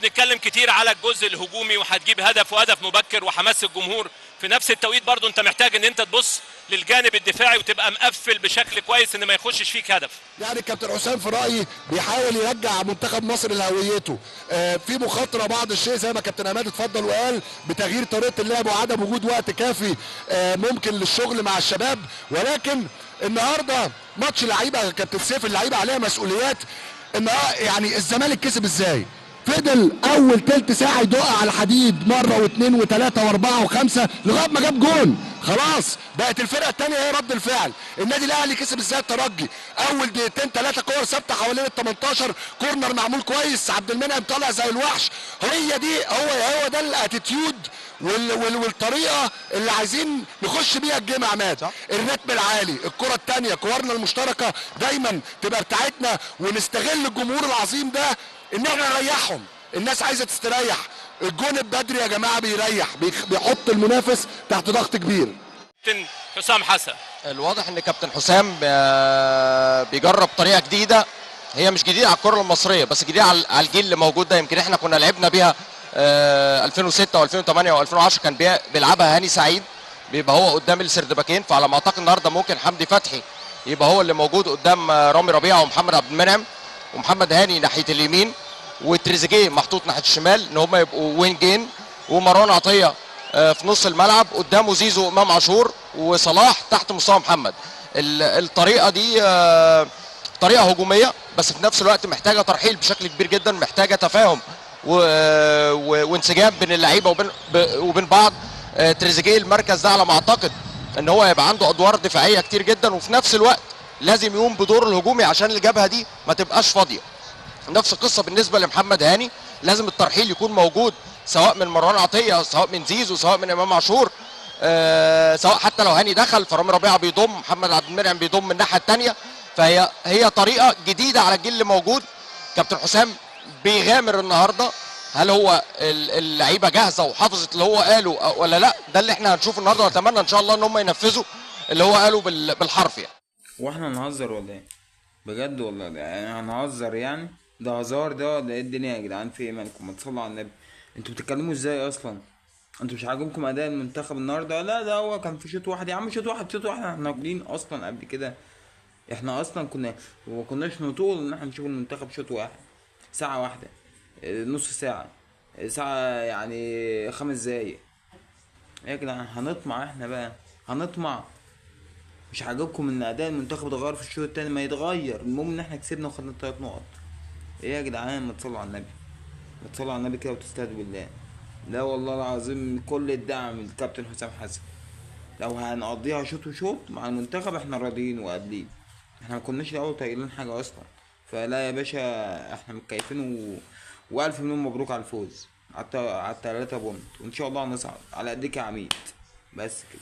بنتكلم كتير على الجزء الهجومي وهتجيب هدف وهدف مبكر وحماس الجمهور، في نفس التوقيت برضو انت محتاج ان انت تبص للجانب الدفاعي وتبقى مقفل بشكل كويس ان ما يخشش فيك هدف. يعني الكابتن حسام في رايي بيحاول يرجع منتخب مصر لهويته، في مخاطره بعض الشيء زي ما كابتن عماد اتفضل وقال بتغيير طريقه اللعب وعدم وجود وقت كافي ممكن للشغل مع الشباب، ولكن النهارده ماتش لعيبة كابتن سيف، اللعيبة عليها مسؤوليات. ان يعني الزمالك كسب ازاي؟ فضل اول تلت ساعة يدق على الحديد مرة واثنين وثلاثة واربعة وخمسة لغاية ما جاب جون، خلاص بقت الفرقة الثانية هي رد الفعل. النادي الاهلي كسب ازاي الترجي؟ اول دقيقتين ثلاثة كور ثابتة حوالين ال 18، corner معمول كويس، عبد المنعم طالع زي الوحش. هي دي، هو ده ال attitude والطريقة اللي عايزين نخش بيها ال game يا عماد. الريتم العالي، الكره الثانية، كورنا المشتركة دايما تبقى بتاعتنا، ونستغل الجمهور العظيم ده ان احنا نريحهم. الناس عايزه تستريح، الجون البدري يا جماعة بيريح، بيحط المنافس تحت ضغط كبير. كابتن حسام حسن، الواضح ان كابتن حسام بيجرب طريقه جديدة، هي مش جديدة على الكره المصرية بس جديدة على الجيل اللي موجود ده. يمكن احنا كنا لعبنا بيها 2006 و2008 و2010، كان بيلعبها هاني سعيد، بيبقى هو قدام السردباكين. فعلى ما اعتقد النهارده ممكن حمدي فتحي يبقى هو اللي موجود قدام رامي ربيعة ومحمد عبد المنعم، ومحمد هاني ناحية اليمين، وتريزيجيه محطوط ناحية الشمال، ان هم يبقوا وينجين، ومروان عطية في نص الملعب قدامه زيزو امام عاشور، وصلاح تحت مصطفى محمد. الطريقة دي طريقه هجومية بس في نفس الوقت محتاجه ترحيل بشكل كبير جدا، محتاجه تفاهم وانسجام بين اللعيبة وبين بعض. تريزيجيه المركز ده على ما اعتقد ان هو هيبقى عنده ادوار دفاعية كتير جدا، وفي نفس الوقت لازم يقوم بدور الهجومي عشان الجبهة دي ما تبقاش فاضية. نفس القصة بالنسبة لمحمد هاني، لازم الترحيل يكون موجود سواء من مروان عطية، سواء من زيزو، سواء من امام عاشور، سواء حتى لو هاني دخل فرامي ربيعة بيضم، محمد عبد المنعم بيضم من الناحية الثانية. فهي طريقه جديدة على الجيل اللي موجود. كابتن حسام بيغامر النهارده، هل هو اللعيبة جاهزة وحافظت اللي هو قاله ولا لا؟ ده اللي احنا هنشوفه النهارده، واتمنى ان شاء الله ان هم ينفذوا اللي هو قاله بالحرف يعني. واحنا نهزر ولا ايه؟ بجد والله يعني هنهزر يعني؟ ده هزار ده ولا ايه الدنيا يا جدعان؟ في ايه مالكم؟ ما تصلوا على النبي، انتوا بتتكلموا ازاي اصلا؟ انتوا مش عاجبكم اداء المنتخب النهارده؟ لا ده هو كان في شوط واحد يا عم، شوط واحد شوط واحد، احنا واكلين اصلا قبل كده، احنا اصلا كنا ما كناش نطول ان احنا نشوف المنتخب شوط واحد، ساعة واحدة، نص ساعة، ساعة يعني 5 دقايق. يا جدعان هنطمع احنا بقى، هنطمع. مش عاجبكم ان اداء المنتخب اتغير في الشوط التاني؟ ما يتغير، المهم ان احنا كسبنا وخدنا 3 نقط. ايه يا جدعان ما تصلوا على النبي، ما تصلوا على النبي كده وتستهدوا بالله. لا والله العظيم كل الدعم للكابتن حسام حسن، لو هنقضيها شوط وشوط مع المنتخب احنا راضيين وقابلين، احنا ما كناش الاول طايقين حاجة اصلا. فلا يا باشا احنا متكيفين والف مليون مبروك على الفوز على 3 بونت، وان شاء الله هنصعد على قدك يا عميد. بس كده.